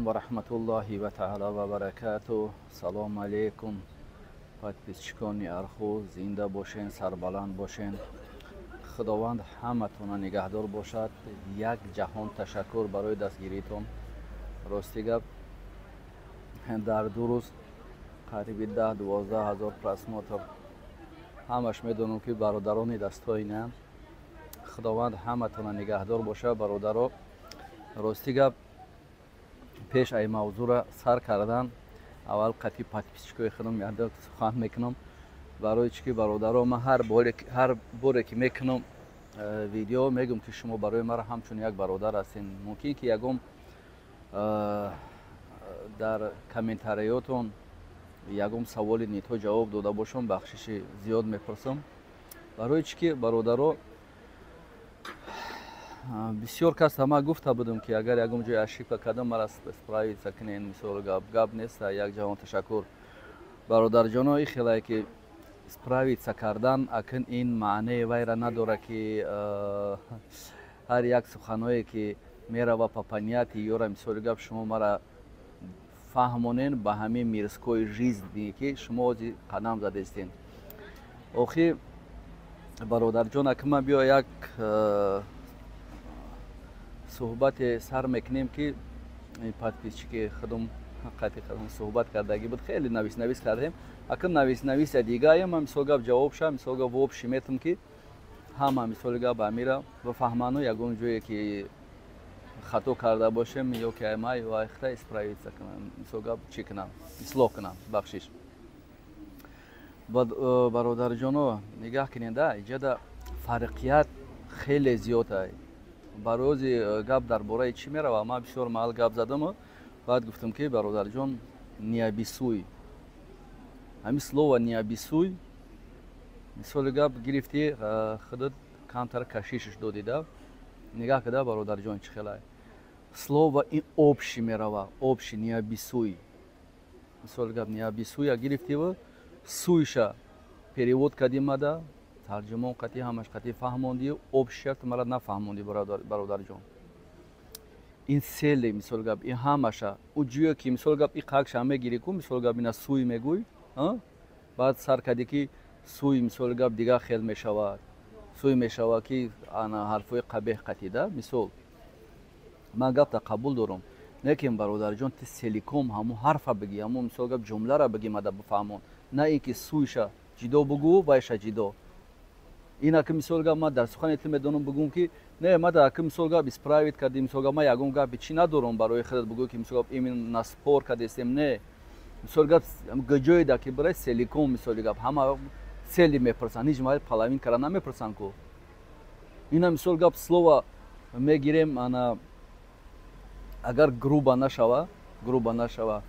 Ва раҳматуллоҳи ва таъала ва баракату. Салому алейкум, подписчикони Арху, зинда бошен, сарбаланд бошен. Худованд ҳаматона нигаҳдор бошад. Як ҷаҳон ташаккур барои дастгиритон. Рости гап, дар 2 рӯз қариби 10-12 ҳазор просмотр. Ҳамаш медонам, ки бародарони дастҳои Худованд ҳаматона нигаҳдор бошад, бародаро. Рости гап, пеш ай мавзӯъра сар кардан, аввал қати подписчикои худам якда сухан мекунам. Барои чӣ ки, бародаро, ман ҳар боре ки мекунам видео, мегӯм, ки шумо барои мара ҳамчун як бародар ҳастен. Мумкин ки ягон дар комментариётон ягон саволи не то ҷавоб дода бошам, бахшиши зиёд мепурсам. Барои чӣ ки, бародаро, бисёр кас ҳама гуфта будам, ки агар ягон ҷой ошибка кардам, мара исправиться кунен. Мисол, гап нест. Як ҷаҳон ташаккур, бародарҷоно. И хелае ки исправиться кардан, акн ин маънеи вайра надорад, ки ҳар як суханое ки мерава по понятию ёра. Мисоли гап, шумо мара фаҳмонен ба ҳамин мирской жизни, ки шумо ози қадам задестен. Охи, бародарҷон, аки ман биё як суҳбате сар мекунем, ки подписчики худум қати худум суҳбат кардагӣ буд. Хеле навис навис кардем. Акн навис нависа дигаем, ман, мисол гап, ҷавоб ша, мисол гап, вообще метам, ки ҳама, мисоли гап, амира бифаҳману ягон ҷое ки хато карда бошем ё ки ама вайхта исправиться кунам, мисол гап, чӣ кунам, ислоҳ кунам, бахшиш. Бародарҷоно, нигаҳ кунед, иҷода фарқият хеле зиёд ай. Барози гап дар бораи чӣ мерава? Ман бисёр маҳал гап задаму баъд гуфтам, ки, бародарҷон, не обессудь. Ҳамин слово «не обессудь», мисоли гап, гирифтӣ, худат камтар кашишаш додида. Нигаҳ када, бародарҷон, чӣ хелай слово ин общий мерава, общий «не обессудь». Мисоли гап, «не обессудь» я гирифтиву суйша перевод кардимада, тарҷумон қатӣ, ҳамаш қатӣ фаҳмондӣ, общий мара нафаҳмондӣ, бародарҷон. Ин целый, мисол гап, ин ҳамаша ӯ ҷӯё ки, мисол гап, и қакша мегирӣ ку, мисол гап, ина суй мегӯй, баъд сар кардӣ, ки суй, мисоли гап, дигар хел мешавад, суй мешавад, ки ана ҳарфҳои қабеҳ қатида. Мисол, ман гапта қабул дорам, лекин, бародарҷон, ти целиком ҳамун ҳарфа бигӣ, ҳамун, мисол гап, ҷумлара бигӣ, мада бифаҳмон, на ин ки суйша ҷидо бугӯ, вайша ҷидо. Ина ки, мисол гап, ман дар сухани ту медонам, бугӯм, ки не, ма дар ки, мисол гап, исправить кардем. Мисол гап, ман ягон гапи чӣ надорам барои худат бугӯ, ки, мисол гап, именно спор кардестем. Не, мисол гап, ҷоеда ки бирай, целиком, мисоли гап, ҳама целый мепурсанд, ҳеҷ маҳал половинкара намепурсанд ку. Ина, мисол гап, слово мегирем, ана агар грубо нашава, грубо нашава,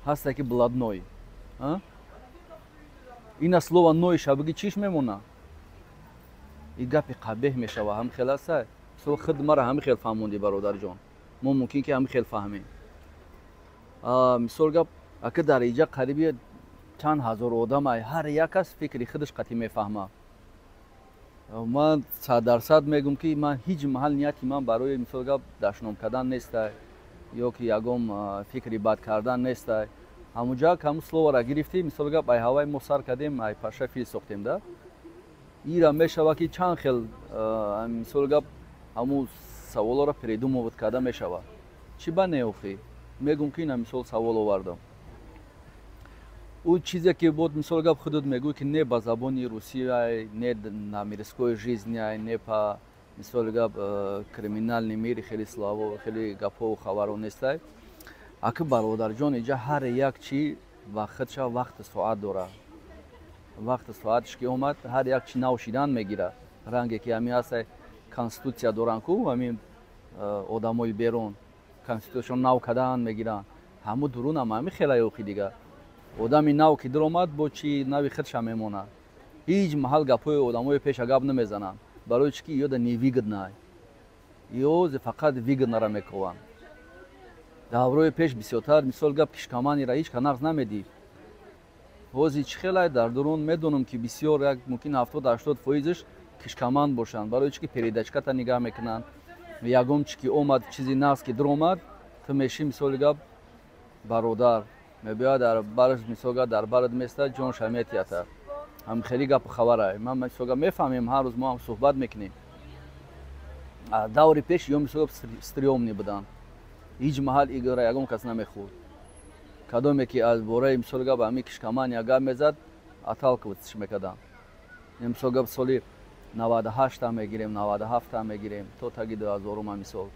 ҳаста ки блатной. Ина слово «ной» ша бигӣ, чиш мемона? И гапи қабеҳ мешава. Ҳам хел аста. Мисол, худ мара ҳами хел фаҳмондӣ, бародарҷон. Мо мумкин ки ҳами хел фаҳмем. Мисол гап, ака дар иҷа қариби чанд ҳазор одам ай, ҳар як кас фикри худаш қатъӣ мефаҳма. Ман 100% мегӯм, ки ман ҳеҷ маҳал нияти ман барои, мисол гап, дашном кардан нестай ё ки ягон фикри бад кардан нестай. Ҳамунҷа ҳамун словора гирифтӣ, мисол гап, ай ҳаваи мо сар кардем, ай паша фил сохтем да. Ира мешава, ки чанд хел, мисол гап, ҳамун саволоро придумывать карда мешава. Чӣ ба не, охи мегӯм, ки ина, мисол, савол овардам. Ӯ чизе ки буд, мисол гап, худат мегӯй, ки не ба забони русия, не на мирской жизни, не по, мисоли гап, криминальный мири, хеле слова, хеле гапҳову хабарҳо нестай. Аки, бародарҷон, иҷа ҳар як чӣ ба худша вақту соат дорад. Вақту соатш ки омад, ҳар як чӣ нав шидан мегирад. Ранге ки ҳамин ҳастай, конститутсия доранд ку, ҳамин одамои берун конститутсияшон нав кардан мегиранд, ҳамун дурунам ҳамин хелай. Охи дигар одами нав ки диромад, бо чи нави худша мемонад. Ҳеҷ маҳал гапҳои одамои пеша гап намезананд. Барои чӣ ки ёда невыгодно, ё фақат выгоднара мекованд. Даврои пеш бисёртар, мисол гап, кишкаманира ҳеҷ ка нағз намедид. Ҳозир чӣ хелай дар дурун медонам, ки бисёр, як мумкин 70-80 фоизаш кишкаманд бошанд. Барои чӣ ки передачката нигаҳ мекунанд. Ягон чӣ ки омад, чизи нағз ки диромад, ту мешӣ, мисоли гап. Бародар мебиёяд дар бараш, мисол гап, дар барат места, ҷонша метията. Ҳам хеле гапу хабара. Ман, мисол гап, мефаҳмем, ҳар рӯз мо ҳам суҳбат мекунем. Даври пеш ё, мисол гап, стрёмный буданд, ҳеҷ маҳал игра ягон кас намехӯрд. Кадоме ки аз бораи, мисол гап, ҳами кишкамания гап мезад, отталкиваться мекарданд. Мисол гап, соли 98-та мегирем, 97-та мегирем, то таги 2000-ума, мисол,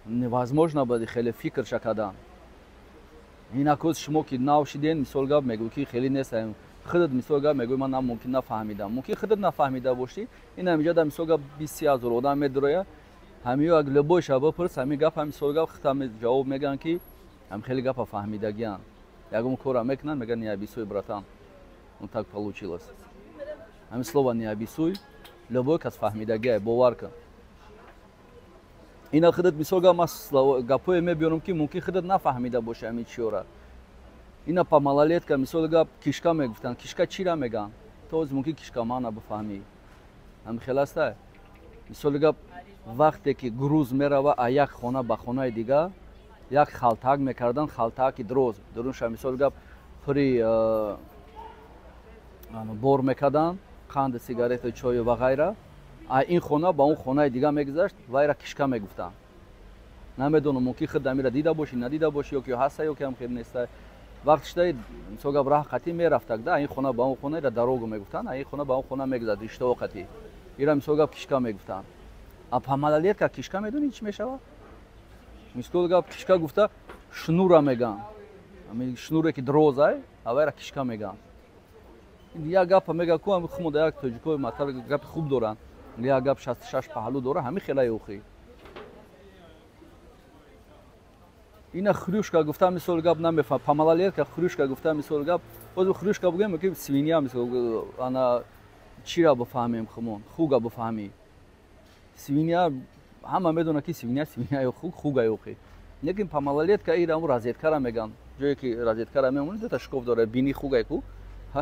невозможно буд хеле фикрша кардан. Инакоз шумо ки нав шиден, мисол гап, мегӯ ки хеле нест. Худат, мисол гап, мегӯй, ман мумкин нафаҳмидам, мумкин худат нафаҳмида бошӣ. Ин ҳамиҷа да, мисол гап, 20-30 ҳазор одам медуроя, ҳамиё як любойша бипурс, ҳамин гап, мисол гап, худам ҷавоб мегӯянд ки ҳам хеле гапа фаҳмидагианд. Ягон кора мекунанд, мегӯянд: «Не обессудь, братан, ну так получилось». Ҳамин слово «не обессудь» любой кас фаҳмидагиа, бовар кун. Ина худат, мисол гап, ман гапҳое мебиёрам, ки мумкин худат нафаҳмида бошӣ ҳамин чиёра. Ина па малолетка, мисол гап, кишка мегуфтанд. Кишка чира мегӯянд? То оз мумкин кишка маъна бифаҳмӣ. Ҳамин хел аста. Мисоли гап, вақте ки груз мерава а як хона ба хонаи дига, як халтак мекарданд, халтаки дроз, дурунша, мисоли гап, пури бор мекарданд: қанд, сигарету, чою ва ғайра. А ин хона ба он хонаи дига мегузашт, вайра кишка мегуфтанд. Намедонам, мумкин худ амира дида бошӣ, надида бошӣ, ё ки ҳаста, ё ки ҳам хел неста. Вақт шуда, мисол гап, раҳ қатӣ мерафтак да, ин хона ба он хона, ира дорогу мегуфтанд, а ин хона ба он хона мегузашт, риштао қатӣ, ира, мисол гап, кишка мегуфтанд. А па малолетка кишка медонӣ чӣ мешавад? Мисол гап, кишка гуфта шнура мегӯянд, шнуре ки дрозай, авайра кишка мегӯянд. Як гапа мега ку хумода, як тоҷикои матал гапи хуб доранд: як гап 66 паҳлӯ дора. Ҳамин хелаи охи ина хрюшка гуфта, мисол гап, намефаҳм. Па малолетка хрюшка гуфта, мисол гап, боз хрюшка бугем ки свинья, мисол, ана чира бифаҳмем, хумон хуга бифаҳмӣ. Свинья ҳама медонад ки свинья свинья ё хуг хуга ёхи. Лекин па малолетка ира розеткара меган, ҷое ки розеткара мемонӣ, дута шкоф дора, бини хугай ку.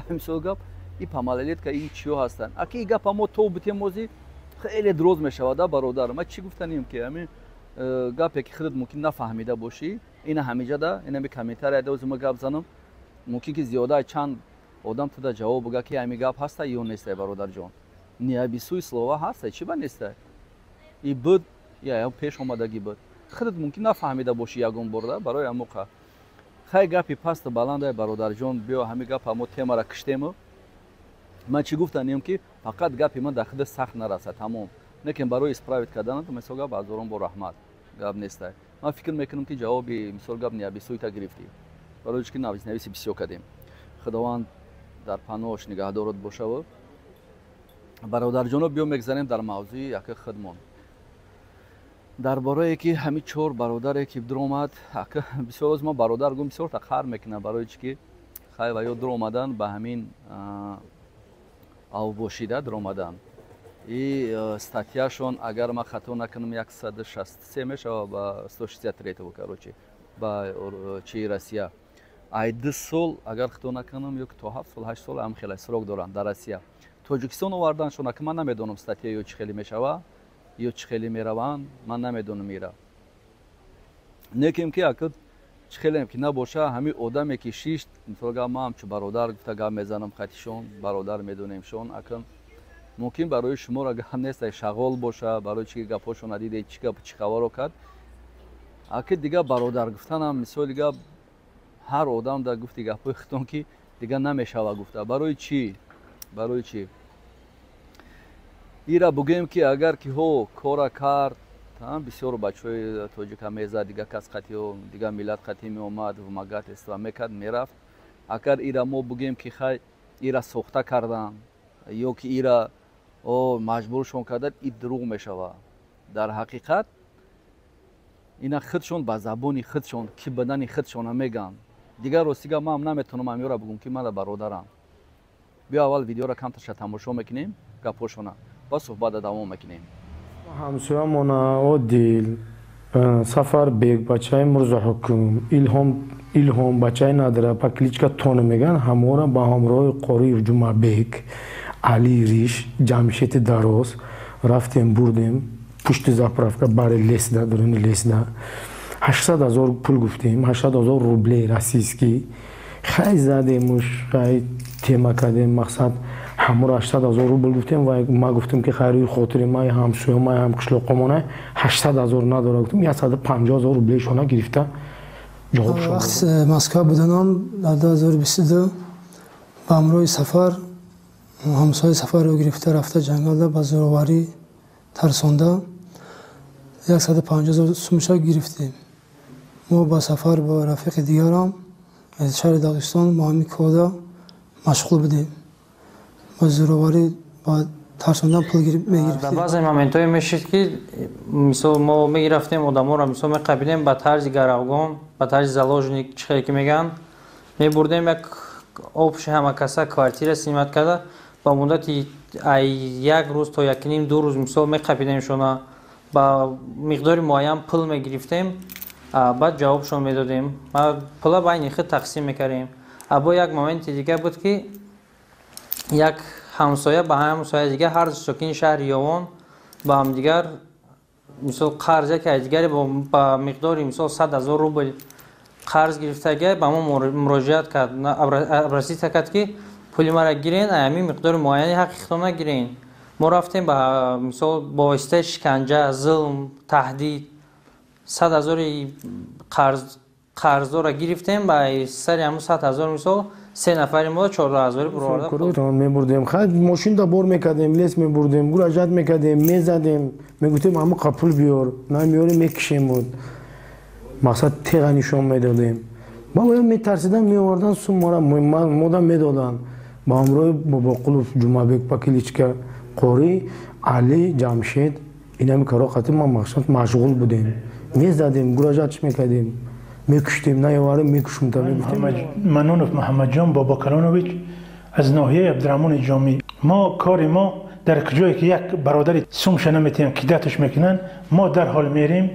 Мисол гап, и па малолетка ин чиё ҳастанд. Аки и гапа мо то битем, ози хеле дроз мешавад, а бародар. Ма чӣ гуфтанем, ки ҳамин гапе ки худат мумкин нафаҳмида бошӣ, ина ҳамиҷада, инами комментария да, ози ма гап занам, мумкин ки зиёда чанд одам туда ҷавоб буга, ки ҳамин гап ҳаста ё нестай. Бародарҷон, не обессудь слова ҳаста, чӣ ба нестай? И буд, я пеш омадагӣ буд, худат мумкин нафаҳмида бошӣ ягон борда. Барои ҳамоқа хай гапи пасту баландай, бародарҷон. Биё, ҳамин гапа мо темара киштему. Ман чӣ гуфтанем, ки фақат гапи ман дар худа сахт нарасад, тамом. Лекин барои исправить карданат, мисол гап, ҳазорон бор раҳмат, гап нестай. Ман фикр мекунам, ки ҷавоби, мисол гап, не обессудь-та гирифтӣ, барои чӣ ки нависнависи бисёр кардем. Худованд дар паноҳш нигаҳдорот бошаву, бародарҷоно. Биё, мегзарем дар мавзӯи яка худмон, дар борае ки ҳамин чор бародаре ки дуромад. Бисёр оз ма бародар гум, бисёр тақар мекунам, барои чӣ ки хай ва ё дуромадан ба ҳамин авбошида дуромадан. И статьяшон, агар ман хато накунам, 163 мешава, ба 163, короче, ба чи Россия ай 2 сол, агар хато накунам, ё то 7 сол, 8 сол ҳам хеле срок доранд дар Россия. Тоҷикистон оварданшон, ака, ман намедонам, статья ё чӣ хеле мешава, ё чӣ хеле мераванд, ман намедонам. Ира некем ки ака, чӣ хелем ки набоша, ҳамин одаме ки шишт, мисол гап, ман ҳамчу бародар гуфта гап мезанам, хатишон бародар медонемшон. Ака, мумкин барои шуморо гап нест, шағол боша, барои чӣ гапҳошон надиде, чӣ гап, чӣ хабаро кард. Ака, дига бародар гуфтанам, мисоли гап, ҳар одам да гуфти гапҳои худтон ки дига намешава гуфта. Барои чӣ? Барои чӣ ира бугӯем, ки агар ки ҳо кора кард, бисёр бачаҳои тоҷика мезад, дига кас қатиҳо, дига миллат қатӣ меомад, вымогательство мекард, мерафт. Агар ира мо бугӯем, ки хай ира сохта кардан ё ки ира о маҷбуршон кардан, и дурӯғ мешавад. Дар ҳақиқат ина худшон ба забони худшон ки бадани худшона мегӯянд. Дигар ростига ман наметавонам амёра бугӯм, ки мана бародарам. Биё, аввал видеоро камтарша тамошо мекунем, гапҳошона, ба суҳбата давом мекунем. Ҳамсоямона Одил, Сафарбек, бачаи Мурзоҳукм, Илҳом, Илҳом, бачаи Надира, па кличка Тони мегӯянд, ҳамора ба ҳамроҳи Қориев Ҷумъабек, Али Риш, Ҷамшеди Дароз рафтем, бурдем пушти заправка, бари лесда, дуруни лесда. 800 ҳазор пул гуфтем, 800 ҳазор рублей российский. Хай задемуш, хай тема кардем, мақсад ҳамуро 800 ҳазор рубл гуфтем ва ма гуфтем, ки хайри хотири май ҳамсоя, май ҳам қишлоқомона 800 ҳазор надора, гуфтем, 150 ҳазор рублешона гирифта ҷавоб шуд. Вақти Москва буданам дар 2022 ба ҳамроҳи Сафар, ҳамсояи Сафарро гирифта рафта, ҷангалда ба зӯроварӣ тарсонда 150 ҳазор сумша гирифтем. Мо ба Сафар, бо рафиқи дигарам аз шаҳри Дағистон мо ҳамин корда машғул будем. Ба зӯроварӣ, ба тарсондан пул мегирифтем. Дар баъзе моментҳое мешид, ки мисол мо мегирафтем одаморо, мисол меқабидем ба тарзи гаравгон, ба тарзи заложник, чӣ хеле ки мегӯянд, мебурдем як общий ҳамакаса квартира снимать карда, ба муддати як рӯз то якним ду рӯз мисол меқабидемшона, ба миқдори муайян пул мегирифтем, баъд ҷавобшон медодем, пула байни худ тақсим мекардем. Бо як моменти дига буд, ки як ҳамсоя ба ҳамсоя дига, ҳар сокини шаҳри Ёвон ба ҳамдигар мисол қарз, яке аз дигаре ба миқдори мисол 100 000 рубл қарз гирифтага, ба мо муроҷиат кард, обратиться кард, ки пули мара гирен, ҳамин миқдори муайяни ҳаққи худтон нагирен. Мо рафтем, ба мисол бо воситаи шиканҷа, зулм, таҳдид 100 000-и қарздорро гирифтем. Ба сари ҳамун 100 000 мисол се нафари мо 14 ҳазори буроварда. Мебурдем, хай мошинда бор мекардем, лес мебурдем, гуражат мекардем, мезадем, мегуфтем, ҳамақа пул биёр, намеёре, мекишем. Мақсад теға нишон медодем. Ба метарсидан, меовардан суммара, мода медоданд. Ба ҳамроҳи Бобоқулов Ҷумабек, по кличка Қорӣ, Али, Ҷамшед, инами каро қати ма мақсад машғул будем. Мезадем, гуражатш мекардем, мекуштем, наёварем, мекушум та мегуфтем. Манонов Муҳаммадҷон Бобокалонович аз ноҳияи Абдураҳмони Ҷомӣ. Мо кори мо дар ҷое ки як бародари сумша наметиҳанд, кидать мекунанд, мо дарҳол мерем,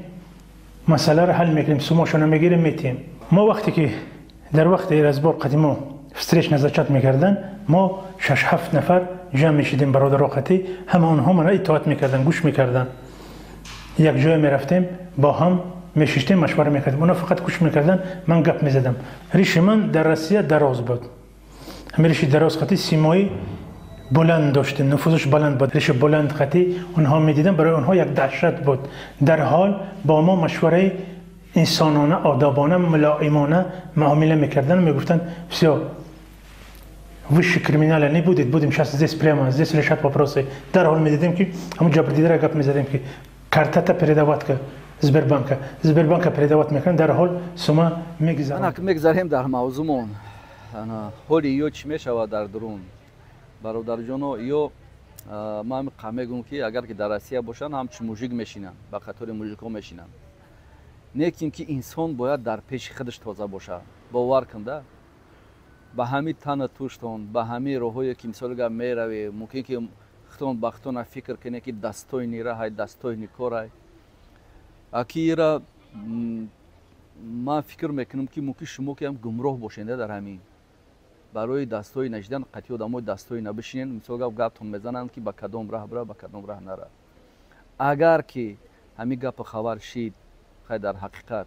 масъаларо ҳал мекунем, сумошона мегирем, метиҳем. Мо вақте ки дар вақти разбор қати мо встреч назначать мекарданд, мо шаш-ҳафт нафар ҷамъ мешидем, бародаро қатӣ, ҳама онҳо мана итоат мекарданд, гӯш мекарданд. Як ҷое мерафтем, бо ҳам мешиштем, машвара мекардем. Онҳо фақат гӯш мекарданд, ман гап мезадам. Риши ман дар Россия дароз буд. Ҳамин риши дароз қатӣ симои баланд доштем, нуфузаш баланд буд. Риши баланд қатӣ онҳо медиданд, барои онҳо як даҳшат буд. Дарҳол бо мо машвараи инсонона, одобона, мулоимона муомила мекарданд, мегуфтанд: «Всё, высший криминала не будет, будем сейчас здесь, прямо здесь решать вопросы». Дарҳол медидем, ки ҳамун ҷабрдидара гап мезадем, ки картата передавать ка Сбербанка, Сбербанка передавать мекунанд, дарҳол сума мегузаранд. Мегзарем дар мавзӯмон. Ҳоли ё чӣ мешавад дар дурун, бародарҷоно? Ё ман мегӯм, ки агар ки дар Россия бошанд, ҳамчун мужик мешинанд, ба қатори мужикҳо мешинанд. Некин ки инсон бояд дар пеши худаш тоза бошад. Бовар кун да, ба ҳами тана туштон, ба ҳами роҳое ки мисол гап меравӣ, мумкин ки худтон ба худтона фикр кунед, ки достойный раҳай, достойный корай. Аки ира ман фикр мекунам, ки мумкин шумо ки ҳам гумроҳ бошед дар ҳамин. Барои дастои нашидан қатъи одамои дастои набишинен. Мисол гап гаптон мезананд, ки ба кадом раҳ бира, ба кадом раҳ нара. Агар ки ҳамин гапа хабар шид, хай, дар ҳақиқат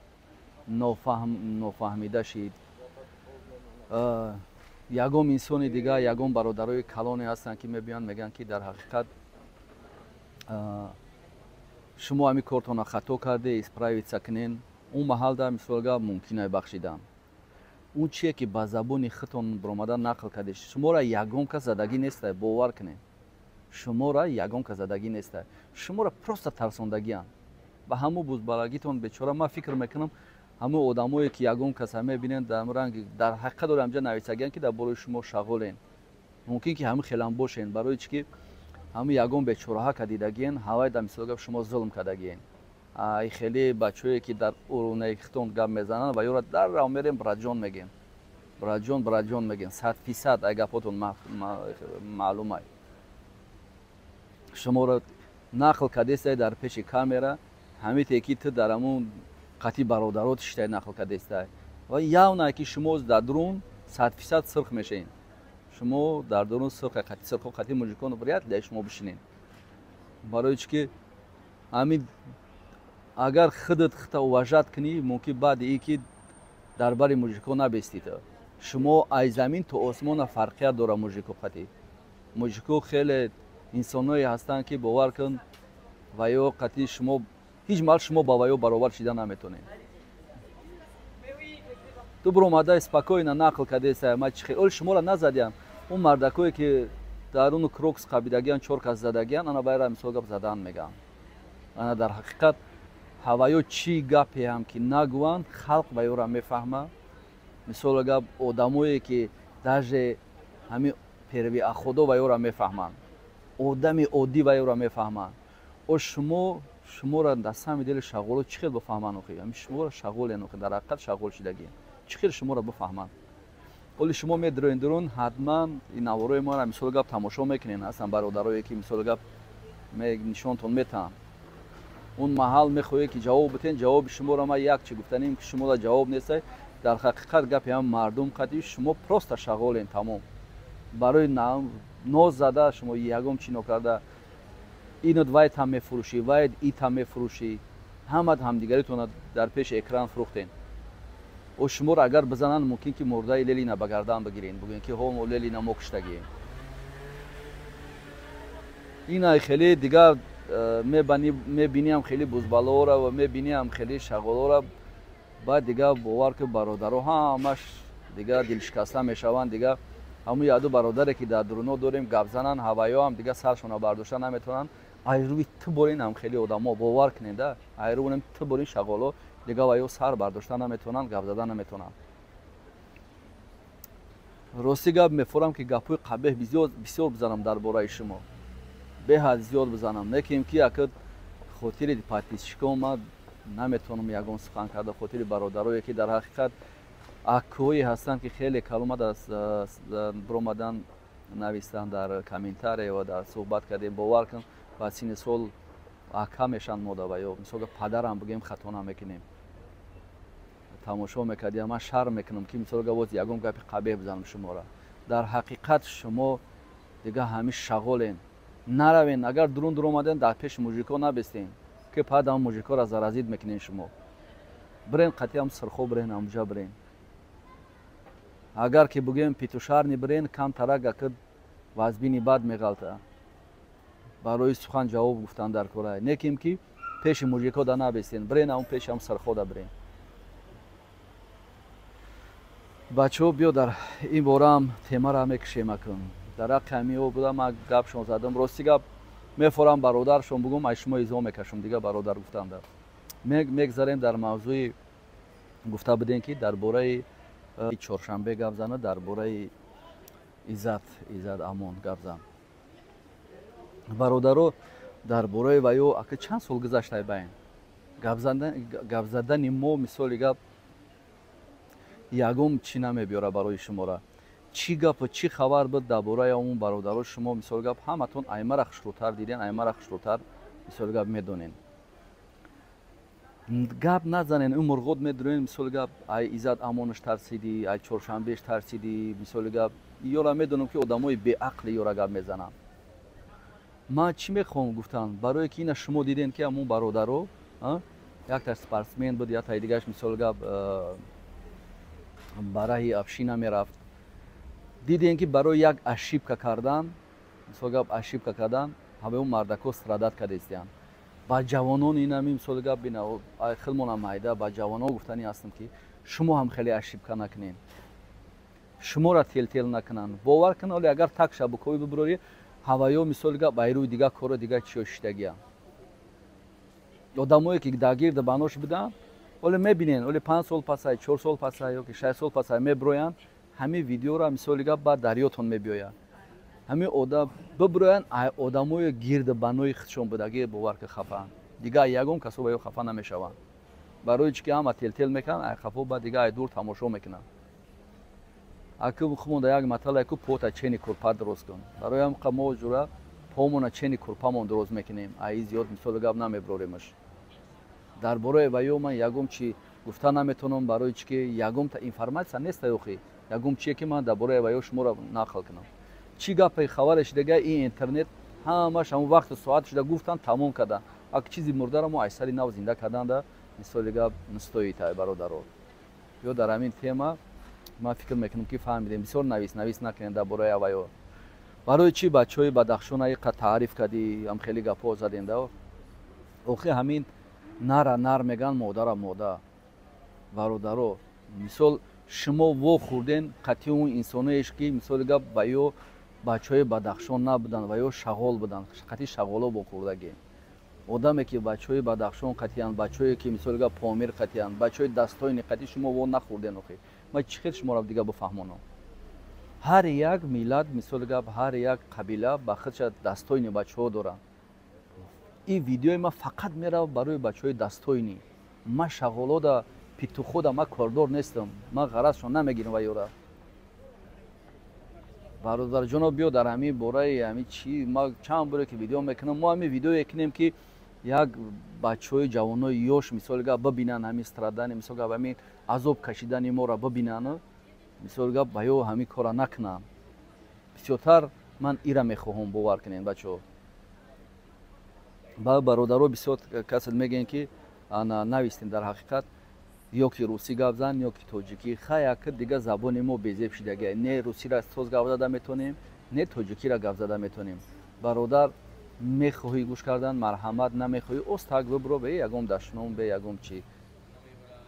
нофаҳмида шид, ягон инсони дигар, ягон бародарои калоне ҳастанд, ки мебиёнд, мегӯянд, ки дар ҳақиқат шумо ҳамин кортона хато карде, исправиться кунен. Он маҳалда мисол гап мумкин ай бахшидан. Он чие ки ба забони худтон баромада нақл кардед, шуморо ягон кас задагӣ нестай. Бовар кунед, шуморо ягон кас задагӣ нестай, шуморо просто тарсондагианд ба ҳамун бузбалагитон. Бечора, ман фикр мекунам, ҳамун одамое ки ягон каса мебинанд дар ранги, дар ҳақиқат дора ҳамҷа нависагианд, ки дар бораи шумо шағолен. Мумкин ки ҳамин хелам бошен, барои чӣ ки ҳамун ягон бечораҳа кадидагиен, ҳавай дар мисол гап шумо зулм кардагиен. Ай хеле бачое ки дар урунаи хитон гап мезананд ва ёра дар рав мерем, братҷон мегем, братҷон, братҷон мегем, 100% ай гапотон маълумай. Шуморо нақл кардестай дар пеши камера, ҳамите ки ту дар ҳамун қатъи бародарот шиштай нақл кардестай ва явно ки шумо дар дурун 100% сирх мешавед. Шумо дар дурун сирх, қатъи сирхо, қатъи мужикон вряд ли шумо бишинед, барои чӣ ки ҳамин. Агар худат худта уважать кунӣ, мумкин баъди ин ки дар бари мужико набестӣ. Шумо ай замин то осмона фарқият дора мужико қатӣ. Мужико хеле инсоное ҳастанд, ки бовар кун, ва ё қатъи шумо ҳеҷ маҳал шумо ба ваё баробар шида наметонед. Ту биромада спокойно нақл кардеса, ма чи ол шуморо назадиям. Он мардакое ки даруну крокс қабидагиан, чор кас задагиан, ана байра мисол гап задан мегӯям. Ана дар ҳақиқат ҳаваё чӣ гапеам ки нагӯянд, халқ ваёра мефаҳма. Мисол гап, одамое ки даже ҳамин первый аходо ваёра мефаҳманд, одами оддӣ ваёра мефаҳманд. О шумо, шуморо дар сами дели шағоло чӣ хел бифаҳманд? Охи ҳамин шуморо шағолен, охи дар ҳақиқат шағол шидагиен, чӣ хел шуморо бифаҳманд? Оли шумо медроен дурун, ҳатман ин наворои моро мисол гап тамошо мекунен. Ҳастан бародарое ки мисол гап нишонтон метаҳанд. Он маҳал мехоҳед ки ҷавоб битен, ҷавоби шуморо ман як чи гуфтанем, ки шуморо ҷавоб нестай. Дар ҳақиқат гапи ҳам мардум қатъи шумо просто шағолен, тамом. Барои ноз зада шумо ягон чӣ нокарда инот вайт ҳам мефурӯшӣ, вайт ит ҳам мефурӯшӣ, ҳамат ҳамдигаритона дар пеши экран фурӯхтен. О шуморо агар бизананд, мумкин ки мурдаи Ленина ба гардан бигирен, бигӯен ки ҳо, мо Ленина мо куштагием. Ина хеле дигар мебиниам, хеле бузбалоора ва мебиниам хеле шағолора. Баъд дигар бовар ки бародаро ҳамаш дигар дилшикаста мешаванд. Дигар ҳамун яду бародаре ки дар дуруно дорем, гап зананд, ҳаваё ҳам дигар саршона бардошта наметавонанд. Айрӯи ту борин ҳам хеле одамо, бовар кунед, да, айрӯ ту борин шағоло дигар ваё сар бардошта наметавонанд, гап зада наметавонанд. Рости гап, мефорам ки гапҳои қабеҳ бисёр бизанам дар бораи шумо, беҳад зиёд бизанам, лекин ки ака хотири подписчикон ман наметавонам ягон сухан карда, хотири бародарое ки дар ҳақиқат аккҳое ҳастанд, ки хеле каломат биромадан навистанд дар комментария ва дар суҳбат кардем. Бовар кун, ба синни сол ака мешанд мода ва ё мисол падарам бигӯем, хато намекунем. Тамошо мекардем, ман шарм мекунам ки мисол гап ягон гапи қабеҳ бизанам шуморо. Дар ҳақиқат шумо дигар ҳамин шағолен. Наравен, агар дурун дур омаден, дар пеши мужико набестен, ки пад ҳам мужикоро заразить мекунен. Шумо бирен қатъиам сирхо, бирен амуҷа бирен. Агар ки бигӯем петушарни бирен, камтарак ака вазбини бад меғалта, барои сухан ҷавоб гуфтан дар кора неким ки пеши мужико да набестен, бирен ам пеши ам сирхо да бирен. Бачаҳо, биё дар ин бораам темара мекушем. Акун дар ҳаққи ҳамиҳо буда ман гапшон задам. Рости гап, мефорам бародаршон бугум, ай шумо изо мекашам. Дигар бародар гуфтанда мегзарем дар мавзӯи гуфта будем, ки дар бораи чоршанбе гап зана, дар бораи Иззат Амон гап зан. Бародаро, дар бораи ваё ака чанд сол гузаштай байн гап задани мо, мисоли гап, ягон чӣ намебиёра барои шумора. Чӣ гапу чӣ хабар буд дар бораи он бародаро, шумо мисол гап ҳаматон аймара хушрӯтар диден, аймара хушрӯтар мисол гап медонен. Гап назанен, ӯ мурғот медурен. Мисоли гап, ай Иззат Амонаш тарсидӣ, ай чоршанбеш тарсидӣ. Мисоли гап, ёра медонам ки одамои беақли ёра гап мезананд. Ман чӣ мехоҳам гуфтан, барое ки ина шумо дидем, ки ҳамон бародаро якташ спортсмен буд, яктаи дигараш мисоли гап ба раҳи община мерафт. Дидем, ки барои як ошибка кардан, мисол гап, ошибка кардан, ҳамаи он мардако страдать кардестиянд. Ба ҷавонон инами мисоли гап бина, хелмонам майда, ба ҷавонон гуфтанӣ ҳастам, ки шумо ҳам хеле ошибка накунед, шуморо тел-тел накунанд. Бовар кун, оле агар так шабакоӣ бибурорӣ, ҳаваё мисоли гап байрӯи дигар коро, дигар чиё шидагиям. Одамое ки дар гирди банош буданд, оле мебинен, оле 5 сол пасай, 4 сол пасай ёки 6 сол пасай мебироянд ҳамин видеоро, мисоли гап, баъд дарётон мебиёяд. Ҳамин одам бибироянд, одамои гирди банои худшон будагӣ, бовар ки хафаанд. Дигар ягон касо ба ё хафа намешаванд, барои чи ки ҳама тел-тел мекунанд, ай хафо баъд дигар ай дур тамошо мекунанд. Аку хумонда як матала ку пота чени курпа дуруст кун. Барои ҳам мо ҷура помона чени курпамон дуруст мекунем, аи зиёд мисоли гап намеброремаш. Дар бораи ваё ман ягон чи гуфта наметавонам, барои чи ки ягонта информатсия неста, охи ягон чие ки ман дар бораи ваё шуморо нақл кунам. Чӣ гапе хабаре шидага, ин интернет ҳамаш ҳамон вақту соат шуда гуфтан, тамом кардан. Ак чизи мурдара мо аз сари нав зинда карданда, мисоли гап, настоит, ай бародаро. Ё дар ҳамин тема ман фикр мекунам, ки фаҳмидем. Бисёр навис накунем дар бораи авайо. Барои чӣ бачаҳои Бадахшона иқа таъриф кардӣ, ам хеле гапҳо задем да? Охи ҳамин нара нар меган, модара мода. Бародаро, мисол, шумо вохӯрден қатъи он инсоноеш, ки, мисоли гап, ба ё бачаҳои Бадахшон набуданд ва ё шағол буданд, қатъи шағоло вохӯрдагӣ. Одаме ки бачаҳои Бадахшон қатъиян, бачаҳое ки, мисоли гап, Помир қатъиян, бачаҳои дастоини қатъи шумо во нахӯрден. Охи ман чӣ хел шуморо дига бифаҳмонам? Ҳар як миллат, мисоли гап, ҳар як қабила ба худша достойный бачаҳо доранд. Ин видеои ман фақат меравад барои бачаҳои достойный. Ман шағолода, петухода ман кордор нестам, ман ғаразшон намегирам. Ва ёра, бародарҷоно, биё, дар ҳамин бораи ҳамин чи ма чанд боре ки видео мекунам, мо ҳамин видеое кунем, ки як бачаҳои ҷавонои ёш, мисоли гап, бибинанд ҳамин страдание, мисол гап, ҳамин азоб кашидани моро бибинанд, мисоли гап, ба ё ҳамин кора накунанд бисёртар. Ман ира мехоҳам, бовар кунем, бачаҳо. Ба бародаро бисёр касел мегӯянд, ки навистем, дар ҳақиқат ё ки русӣ гап зан, ё ки тоҷикӣ. Хай, ака, дига забони мо безеб шидагия. Не русиро соз гап зада метонем, не тоҷикиро гап зада метонем. Бародар, мехоҳӣ гӯш кардан, марҳамат, намехоҳӣ, остак бибро, бе ягон дашном, бе ягон чӣ.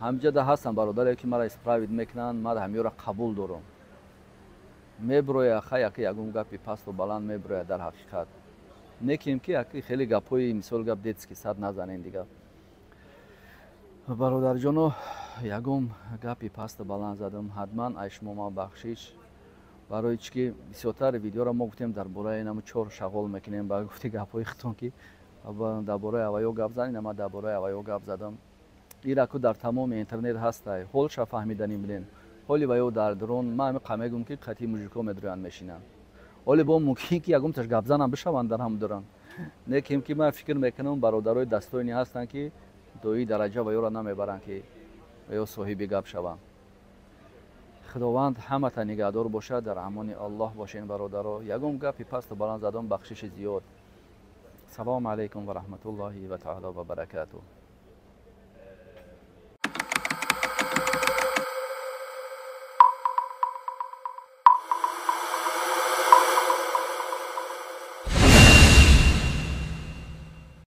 Ҳамҷада ҳастам бародаре, ки мара исправить мекунанд, ман ҳамёро қабул дорам. Меброя, хай, ака, ягон гапи пасту баланд меброяд дар ҳақиқат. Некем ки, аки, хеле гапҳои, мисол гап, детский сад назанем дига. Бародарҷоно, ягон гапи пасту баланд задам, ҳатман ай шумо ман бахшиш. Барои чӣ ки бисёртар видеоро мо гуфтем дар бораи намо чор шағол мекунем, ба гуфти гапҳои худтон, ки дар бораи авайё гап занед, ман дар бораи авайё гап задам. Ираку дар тамоми интернет ҳастай, ҳолша фаҳмиданӣ будем. Ҳоли ва ё дар дрон ман ҳами мегӯм, ки қатъи мужико медроянд, мешинанд. Ҳоле бо мумкин ки ягонташ гапзанам бишаванд дар ҳам дуран. Некем ки ман фикр мекунам, бародарои достойный ҳастанд, ки дои дараҷа ва ёро намебаранд, ки ва ё соҳиби гап шаванд. Худованд ҳамата нигаҳдор бошад, дар амони Аллоҳ бошен, бародаро. Ягон гапи пасту баланд задон, бахшиши зиёд. Салому алайкум ва раҳматуллоҳи ва таъало ва баракатуҳ.